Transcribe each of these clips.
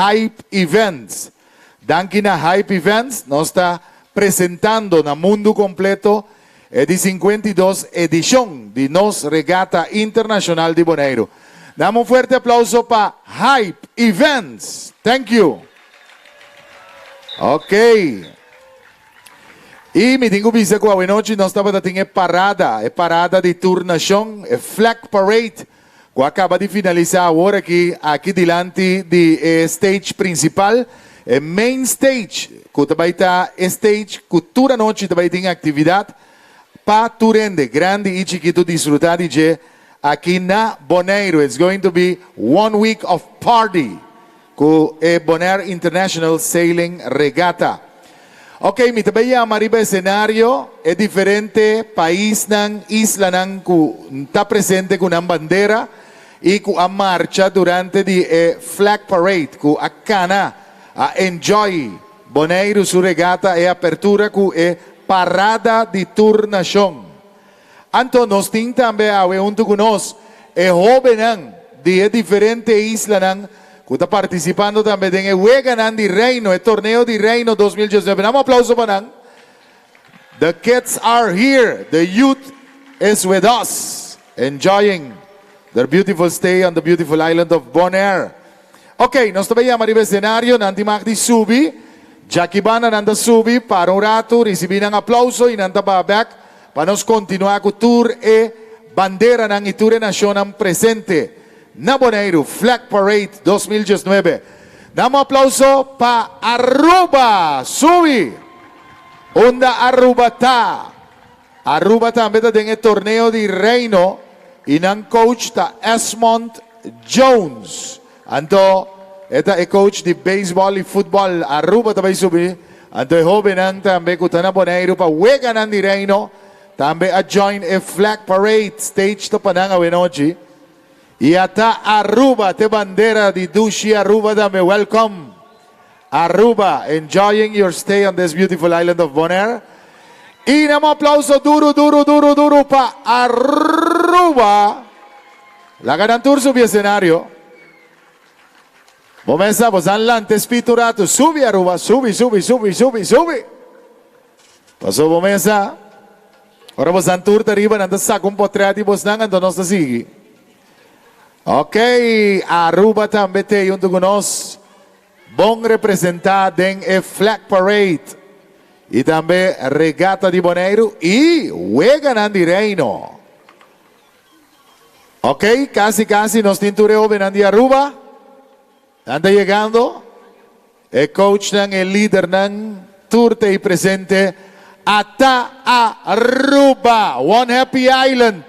Hype Events. Danki na Hype Events nos ta presentando na mundu kompleto e di 52 edishon di nos Regata Internashonal di Boneiru. Dam un fuerte aplauso pa Hype Events. Thank you. Ok. I mi tin ku bisa ku awenochi nos tabata tin e parada, e parada di tur nashon, e Flag Parade, ku a kaba di finalisá awor aki, aki dilanti di e stage prinsipal, e main stage, ku ta bai ta e stage ku tur anochi ta bai tin aktividat pa tur hende, grandi i chikitu, disfrutá di dje aki na Boneiru. It's going to be one week of party ku e Bonaire International Sailing Regatta. Ok, mi ta bai yama riba esenario e diferente paisnan, islanan ku ta presente ku nan bandera i ku a marcha durante di e Flag Parade, ku a kana, a enjoy Boneiru su regata, e apertura ku e parada di tur nashon. Anto nos tin tambe awe huntu ku nos e hóbennan di e diferente islanan ku ta partisipando tambe den e Weganan di Reino, e Torneo di Reino 2019. Dam un aplauso pa nan. The kids are here, the youth is with us, enjoying their beautiful stay on the beautiful island of Bonaire. Ok, nos ta bai yama riba esenario, nan tin mag di subi. Djaki banda nan ta subi, para un ratu, risibí nan aplauso i nan ta baha bèk pa nos kontinuá ku tur e banderanan i tur e nashonnan presente na Boneiru Flag Parade 2019. Dam un aplauso pa Aruba! Subi! Unda Aruba ta? Aruba tambe ta den e torneo di Reino i nan coach ta Esmond Jones. Anto e ta e coach di beisbòl i futbòl. Aruba ta bai subi. Anto e hóbennan tambe ku ta na Boneiru pa weganan di Reino tambe a join e Flag Parade. Stage ta pa nan awenochi. I ata Aruba te bandera di dushi Aruba tambe. Welcome Aruba, enjoying your stay on this beautiful island of Bonaire. I nan un aplauso duru, duru, duru, duru pa Aruba. Laga nan tur subi escenario. Bo mesa, bo san lanta spit un ratu. Subi Aruba, subi, subi, subi, subi, subi. Paso bo mesa, ora bo san tur ta riba, nan ta saca un potret di bosnan, anto nos ta sigui. Ok, Aruba tambe t'ei huntu ku nos. Bon representá den e Flag Parade i tambe Regata di Boneiru i Weganan di Reino. Ok, kasi kasi nos tin tur e hóbennan di Aruba. Nan ta yegando. E coachnan, e lidernan, tur ta ei presente. Ata Aruba! One Happy Island!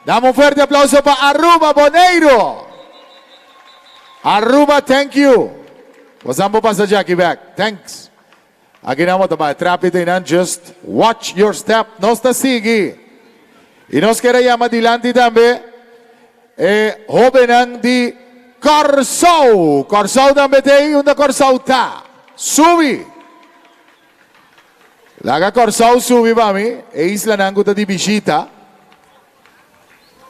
Dam un fuerte aplauso pa Aruba, Boneiru! Aruba, thank you! Bosan por pasa djaki bek. Thanks. Aki nan bo ta bai trapi ta einan, just watch your step. Nos ta sigui. I nos kier a yama dilanti tambe e hóbennan di Kòrsou. Kòrsou tambe ta ei. Unda Kòrsou ta? Subi! Laga Kòrsou subi pa mi, e islanan ku ta di bishita.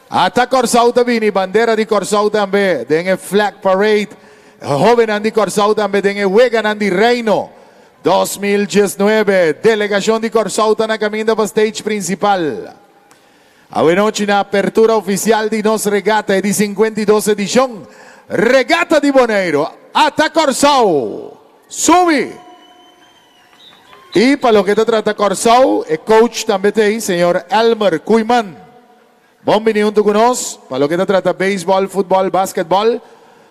Ata Kòrsou ta bini, bandera di Kòrsou tambe den e Flag Parade. Hóbennan di Kòrsou tambe den e Weganan di Reino 2019. Delegashon di Kòrsou ta na kaminda pa stage prinsipal. Awenochi na apertura ofisial di nos regata, e di 52 edishon, Regata di Boneiru. Ata Kòrsou! Subi! I pa loke ta trata Kòrsou, e coach tambe ta ei, señor Elmer Koeiman. Bon bini huntu ku nos. Pa loke ta trata beisbòl, futbòl, basketbòl,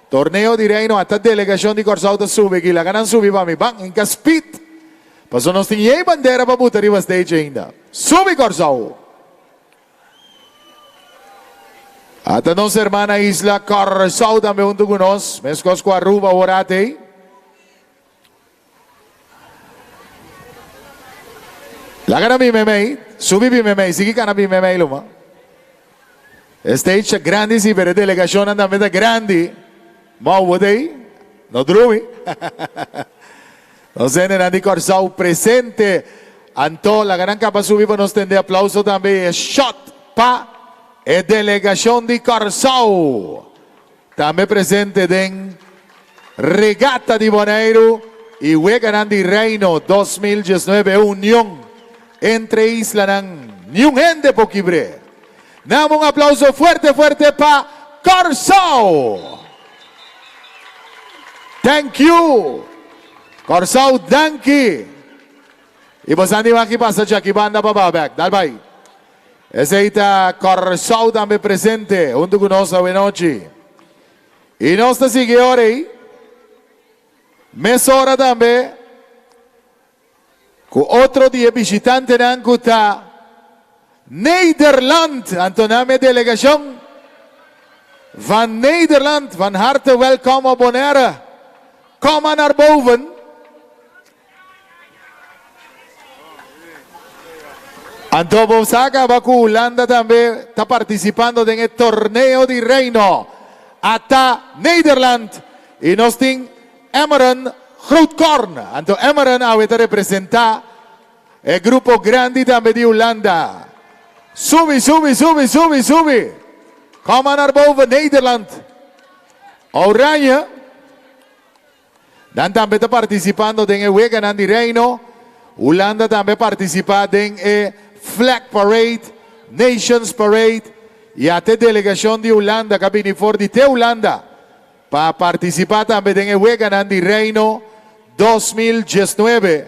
torneo di Reino, ata delegashon di Kòrsou ta subi aki. Laga nan subi pa mi. Ban, hinka speed. Pasobra nos tin yei bandera pa buta riba stage ainda. Subi Kòrsou! Ata nos hermana isla Kòrsou tambe huntu ku nos, meskos ku Aruba awor ata ei. Laga nan bin meimei, subi bin meimei, sigui kana bin meimei luma. E stage ta grandi si, pero e delegacionnan tambe ta grandi. Mou bo ta ei? No drumi. Nos hendenan di Kòrsou presente. Anto laga nan kaba subi pa nos tende aplauso tambe i e shot pa e delegacion di Kòrsou. Tambe presente den Regata di Boneiru i Weganan di Reino 2019 e union entre e islanan niun hende por kibr'é. Nam un aplauso fuerte fuerte pa Kòrsou! Thank you! Kòrsou danki! I bo sa niman ki pasa djaki banda pa baha bèk. Dal bai. Esei ta Kòrsou tambe presente huntu ku nos awenochi. I nos ta sigui e ora ei. Mesora tambe ku otro di e bishitantenan ku ta Nederland. Anto nan e delegashon van Nederland van harte welkom op Bonaire. Kom maar naar boven. Anto bo sa caba cu Hulanda tambe ta participando den e torneo di Reino. Ata Nederland y nos tin Emeren Grootkorn. Anto Emeren awe ta representa e grupo grandi tambe di Hulanda. Subi, subi, subi, subi, subi. Kom maar naar boven Nederland. Oranje. Nan tambe ta partisipando den e Weganan di Reino. Hulanda tambe a partisipá den e Flag Parade, Nations Parade i ata e delegashon di Hulanda ku a bini for di te Hulanda pa partisipá tambe den e Weganan di Reino 2019.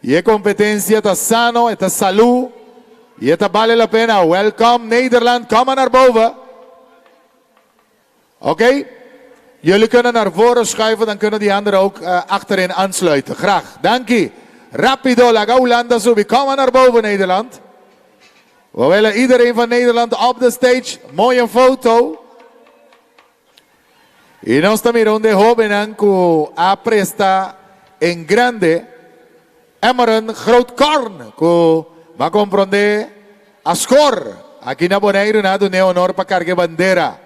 I e kompetensia ta sano, e ta salú i e ta bale la pena. Welkom Nederland, kom maar naar boven. Oké, jullie kunnen naar voren schuiven, dan kunnen die anderen ook achterin aansluiten. Graag, danki. Rapido, laga Hulanda subi. Kom maar naar boven, Nederland. We willen iedereen van Nederland op de stage. Mooie foto. I nos ta mira un de hobennan ku a presta en grande. Emeren Grootkorn ku m'a komprondé a skor aki na Boneiru na dun'é honor pa karga e bandera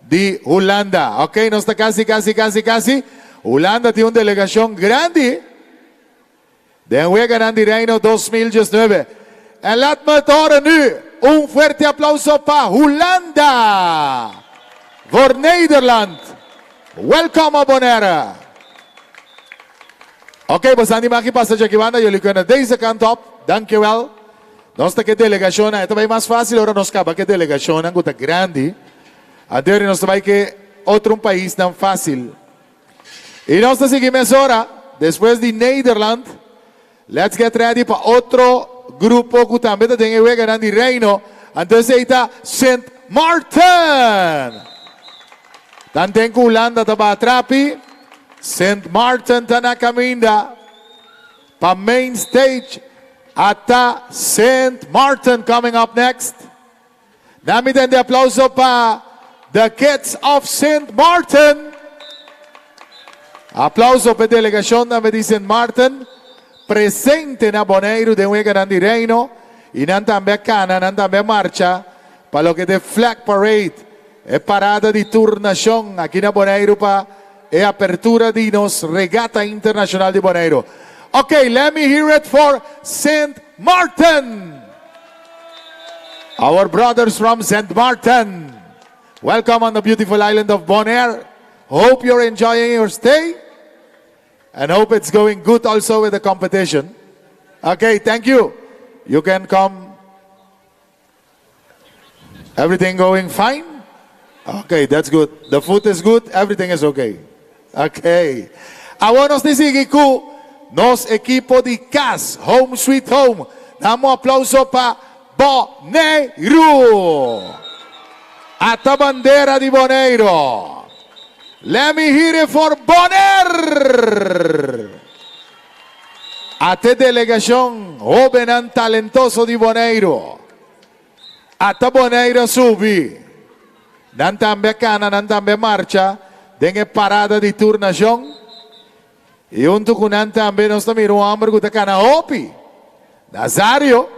di Hulanda. Ok, nos ta kasi, kasi, kasi, kasi. Hulanda tin un delegashon grandi den Weganan di Reino 2019. En laat me het horen nu, un fuerte aplauso pa Hulanda! Voor Nederland! Welkom op Bonaire! Ok, boso di maki pasa djaki banda, jullie kunnen deze kant op. Dankjewel. Nos ta ke delegacionnan, e ta bai mas fácil ora nos kaba ke delegacionnan ku ta grandi. Anto nos ta bai ke otro un paisnan fácil. I nos ta sigui mesora, despues di Nederland, let's get ready pa otro grupo ku tambe ta den e weganan di Reino. Anto esei ta Sint Maarten. Tanten ku Hulanda ta baha trapi, Sint Maarten ta na kaminda pa main stage. Ata Sint Maarten coming up next. Na mi tende aplauso pa The Kids of Sint Maarten. Aplauso pa e delegashon tambe di Sint Maarten presente na Boneiru den Weganan di Reino i nan tambe a kana, nan tambe a marcha pa loke ta e Flag Parade, e parada di tur nashon aki na Boneiru pa e apertura di nos Regata Internashonal di Boneiru. Ok, let me hear it for Sint Maarten! Our brothers from Sint Maarten. Welcome on the beautiful island of Bonaire. Hope you're enjoying your stay and hope it's going good also with the competition. Okay, thank you. You can come. Everything going fine? Okay, that's good. The food is good, everything is okay. Okay. Awor nos ta sigui ku nos ekipo di kas, Home Sweet Home. Dam un aplauso pa Boneiru. Ata bandera di Boneiru. Let me hear it for Bonaire. Ata e delegashon hóbennan talentoso di Boneiru. Ata Boneiru a subi. Nan tambe a kana, nan tambe a marcha den e parada di tur nashon. I huntu ku nan tambe nos ta mira un hòmber ku ta kana hopi. Nazario,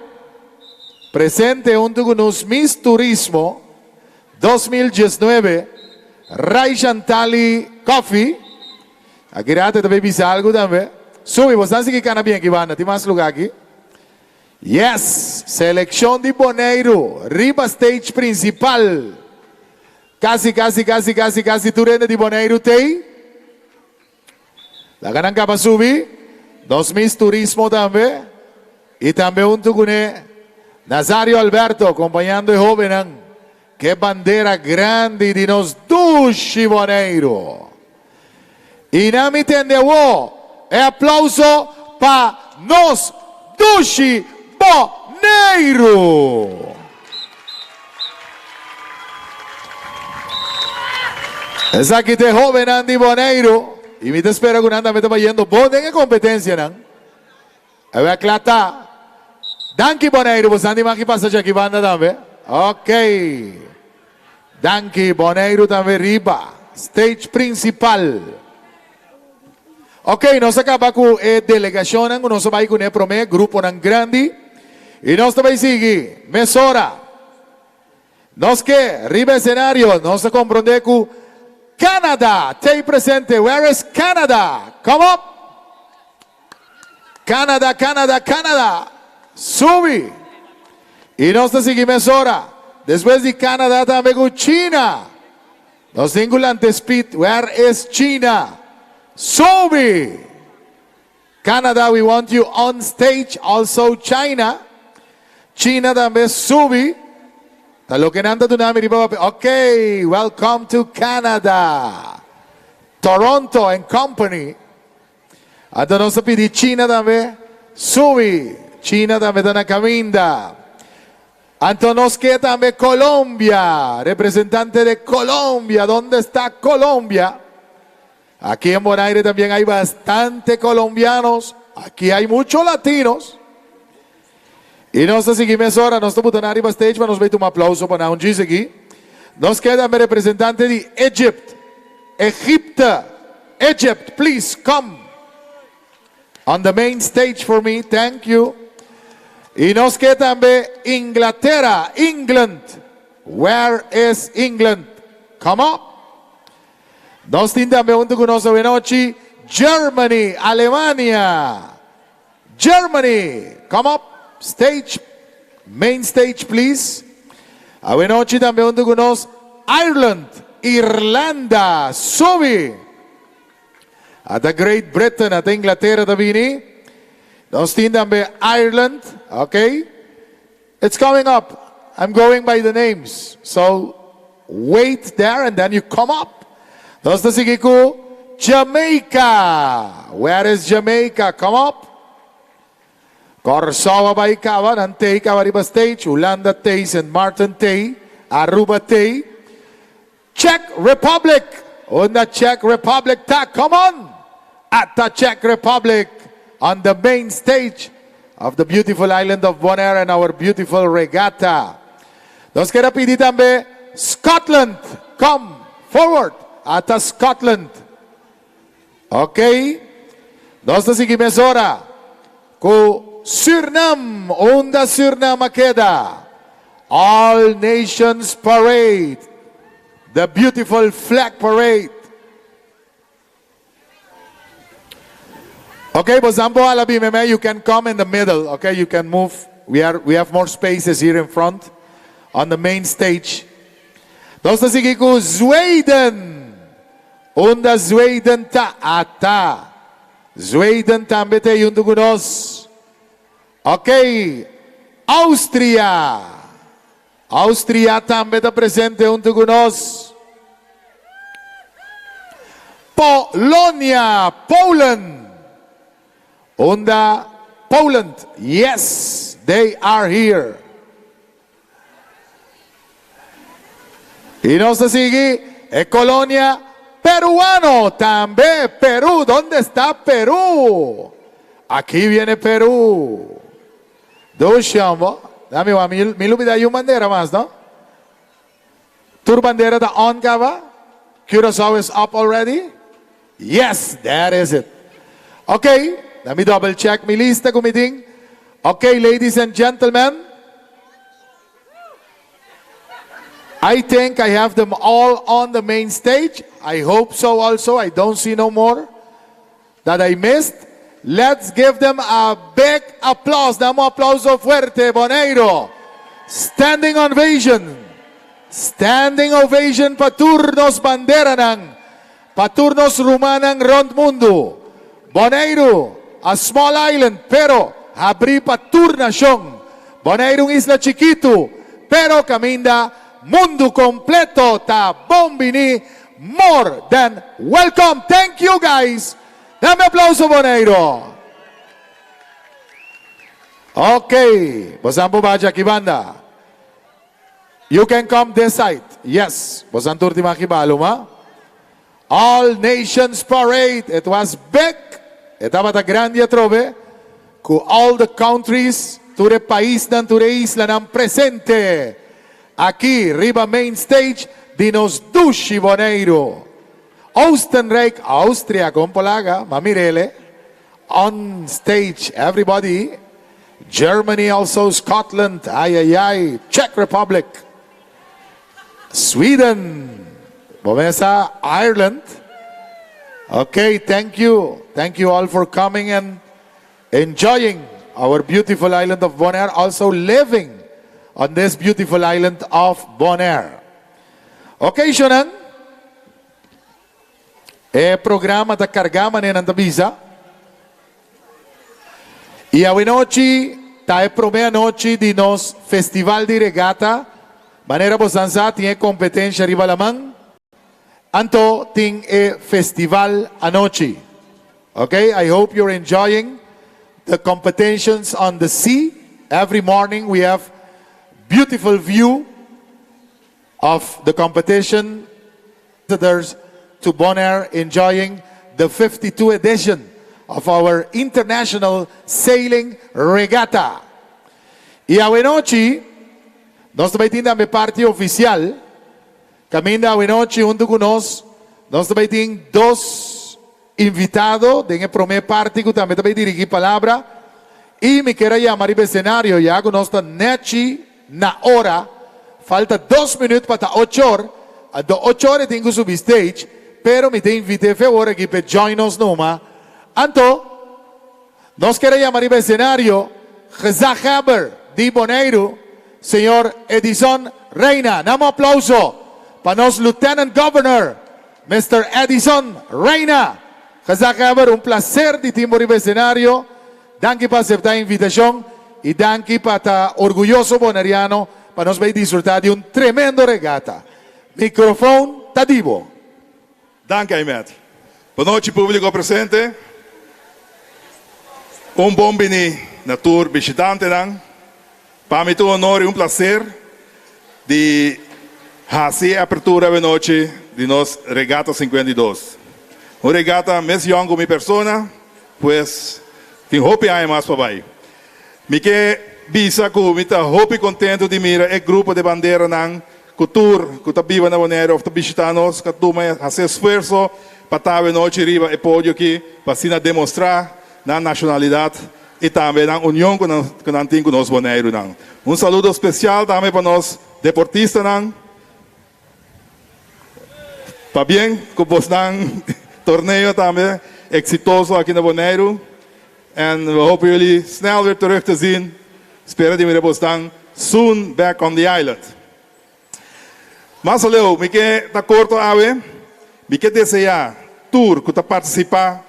presente huntu ku nos Miss Turismo 2019, Ray Shantali Coffee. Aki rato e ta bay bisa algu tambe. Subi, bo stan sigui kana bien aki banda, tin mas luga aki. Yes! Selekshon di Boneiru riba stage prinsipal. Kasi, kasi, kasi, kasi, kasi tur hende di Boneiru t'ei. Laga nan kaba subi. Nos Miss Turismo tambe. I tambe huntu kuné Nazario Alberto kompañando e hóbennan ku e bandera grandi di nos dushi Boneiru. I nan mi tende awo e aplauso pa nos dushi Boneiru! Esaki ta e hóbennan di Boneiru i mi ta spera ku nan tambe ta bayendo bon den e kompetensianan. Awe a kla ta. Danki Boneiru, bo san di maki pasa djaki banda tambe. Ok. Danki Boneiru tambe riba stage principal. Ok, nos a kaba ku e delegashonnan ku nos a bai kuné promé, gruponan grandi. I nos ta bai sigui mesora. Nos ke riba esenario, nos ta komprondé ku Canada t'ei presente. Where is Canada? Come up! Canada, Canada, Canada! Subi! I nos ta sigui mesora. Despues di Canada tambe ku China. Nos tin ku lanta speed. Where is China? Subi! Canada, we want you on stage. Also China. China tambe subi. Ta loke nan ta duna mi riba papel. Ok, welcome to Canada. Toronto and company. Anto nos ta pidi China tambe subi. China tambe ta na caminda. Anto nos ke tambe Colombia. Representante de Colombia. Donde está Colombia? Aquí en Bonaire también hay bastante colombianos. Aquí hay muchos latinos. I nos ta sigui mesora, nos ta buta nan riba stage pa nos bay tuma aplauso pa nan un djis aki. Nos keda me representante di Egypt, Egipte, Egypt, please come on the main stage for me, thank you. I nos ke tambe Inglatera, England, where is England? Come up. Nos tin tambe hunto ku nos awenochi Germany, Alemania. Germany, come up stage, main stage please. Awenochi tambe hunto ku nos Ireland, Irlanda, subi. Ata Great Britain, ata Inglatera ta bini. Nos tin tambe Ireland, okay. It's coming up. I'm going by the names. So wait there and then you come up. Nos ta sigui ku Jamaica. Where is Jamaica? Come up. Kòrsou a bai kaba, nan tei kaba riba stage. Hulanda tei, Sint Maarten tei, Aruba tei. Czech Republic! Unda Czech Republic ta? Come on! Ata Czech Republic on the main stage of the beautiful island of Bonaire and our beautiful regatta. Nos kier a pidi tambe Scotland come forward. Ata Scotland. Ok. Nos ta sigui mesora ku Surnam. Unda Surnam a keda? All Nations Parade. The beautiful flag parade. Ok, bosan por hala bin meme. You can come in the middle. Ok, you can move. We are we have more spaces here in front on the main stage. Nos ta sigui ku Zweden. Unda Zweden ta? Ata. Zweden tambe ta ei huntu ku nos. Ok. Austria. Austria tambe ta presente huntu ku nos. Polonia, Poland. Unda Poland? Yes, they are here. I nos ta sigui e colonia peruano tambe, Peru, donde esta Peru? Aki viene Peru. Dushambo, dami wak, mi mi lubida yu bandera mas, no? Tur bandera ta on caba? Curaçao is up already? Yes, there is it. Ok, dami double check mi lista cu mi tin. Okay, ladies and gentlemen. I think I have them all on the main stage. I hope so also. I don't see no more that I missed. Let's give them a big applause. Dame un aplauso fuerte, Boneiro. Standing ovation. Standing ovation pa tur nos banderanan. Pa tur nos rumannan rond mundo. Boneiro, a small island, pero habri pa tur nacion. Boneiro, un isla chikito, pero caminda mundo completo ta bon bini, more than welcome. Thank you, guys. Dame aplauso, Boneiro. Ok, boso por bay aki banda. You can come this side. Yes. Boso tur tin aki baluma. All Nations Parade. It was big. E tabata grandi atrobe. Cu all the countries, tur paisnan, tur islanan presente. Aki, riba main stage, di nos dushi Boneiro. Oostenrijk, Austria, con polaga, m'a mir'e. On stage, everybody. Germany also, Scotland, ay, ay, ay, Czech Republic, Sweden, Bomesa, Ireland. Okay, thank you. Thank you all for coming and enjoying our beautiful island of Bonaire, also living on this beautiful island of Bonaire. Okay, shonan. E programa ta carga, manera nan ta bisa. Y anochi, ta e prome anochi di nos festival di regata. Manera boso sa, tin competencia riba laman. Anto tin e festival anochi. Okay, I hope you're enjoying the competitions on the sea. Every morning we have beautiful view of the competition. Visitors to Bonaire enjoying the 52 edition of our International Sailing Regatta. Y anochi, nos tambe tin e parti oficial. Caminda anochi hunto cu nos, nos tambe tin dos invitado den e prome parti cu tambe ta bay dirigi palabra. Y mi kier yama e scenario ya cu nos ta net na ora. Falta 2 minuut pa 8 or. Anto 8 or tin cu subi stage, pero mi ta invita awor aki pa join nos numa. Anto, nos kier yama e scenario gezaghebber di Boneiro, señor Edison Rijna. Dame un aplauso pa nos Lieutenant Governor, Mr. Edison Rijna. Gezaghebber, un placer di tin bo scenario. Danki pa acepta e invitacion y danki pa ta orguyoso boneriano pa nos bay disfruta di un tremendo regata. Microfoon ta di bo. Danki, Ahmed. Bon nochi, publico presente. Un bon bini na tur bishitantenan. Pa mi ta un honor y un placer di haci apertura anochi di nos Regata 52. Un regata mes jong cu mi persona, pues tin hopi aña mas pa bay. Mi kier bisa cu mi ta hopi contento di mira e grupo di banderanan cu tur cu ta biba na Bonaire of ta bishita nos, cu tuma haci esfuerso pa ta anochi riba e podio aki, pa asina demostra nan nacionalidad y tambe nan union cu nan tin cu nos Bonaire nan. Un saludo especial tambe pa nos deportistanan. Pabien cu nan torneo tambe exitoso aki na Bonaire. En we hopen jullie snel weer terug te zien. Spera di mira dan soon back on the island. Mas aleu, mi kier ta corto awe, mi kier desea tur cu ta participa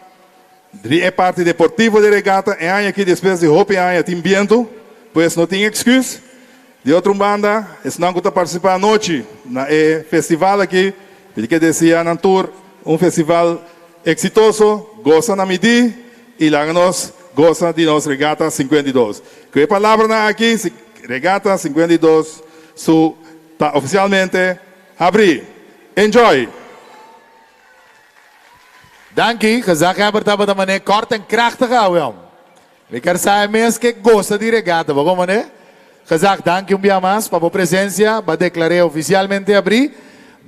di e parti deportivo di regata e aña aki despues di hopi aña tin biento, pues no tin excuus. Di otro banda, esnan cu ta participa anochi na e festival aki, mi kier desea nan tur un festival exitoso, goza na midi y laga nos goza di nos Regata 52. Cu e palabranan aki, Regata 52 su ta oficialmente habri. Enjoy! Danki, gezaghebber tabata manera kort en krachtig, William. Mi kier sa mes cu goza di regata, bo manera? Gezag, danki un biaha mas pa e presencia, pa declara oficialmente habri.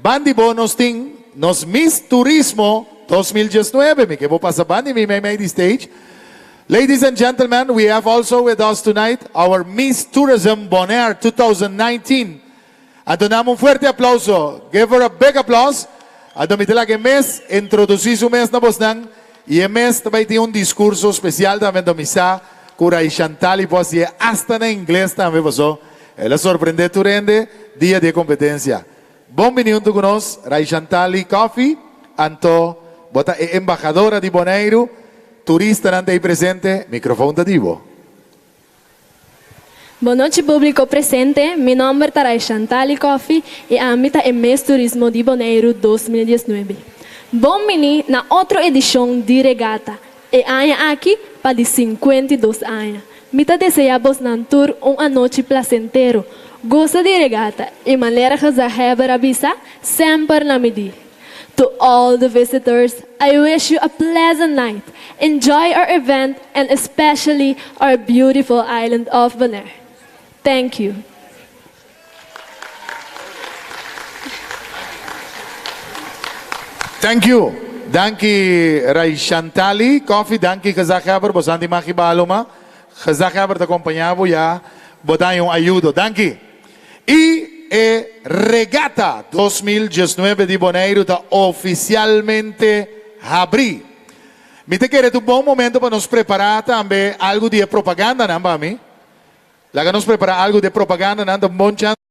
Band'i bo nos tin, nos Miss Turismo 2019, mi kier pasa band'i mi mei di stage. Ladies and gentlemen, we have also with us tonight our Miss Tourism Bonaire 2019. Anto duna un fuerte aplauso. Give her a big applause. Anto mi ta laga e mes introdusí su mes na bosnan. I e mes tambe tin un diskurso spesial tambe anto mi sa ku Ray Shantali por hasié hasta na ingles tambe paso el a sorprendé tur hende dia di e kompetensia. Bon bini huntu ku nos Ray Shantali Coffee anto bo ta e embahadora di Boneiru. Turistanan ta ei presente, mikrofon ta di bo. Bon nochi públiko presente, mi nòmber ta Ray Shantali Coffee i ami ta e Miss Turismo di Boneiru 2019. Bon bini na otro edishon di Regata, e aña aki pa di 52 aña. Mi ta deseá bosnan tur un anochi plasentero, gosa di regata i manera gezaghebber a bisa, semper na midí. To all the visitors, I wish you a pleasant night. Enjoy our event and especially our beautiful island of Bonaire. Thank you. Thank you. Danki Ray Shantali Coffee, danki gezaghebber, boso di magi baloma. Gezaghebber ta kompañá bo ya, bo ta un ayudo. Danki. I e Regata 2019 di Boneiru ta ofisialmente habrí. Mi ta kere un bon momento pa nos prepará tambe algu di propaganda, no, pa mi? Laga nos prepará algu di propaganda, no, un bon chance.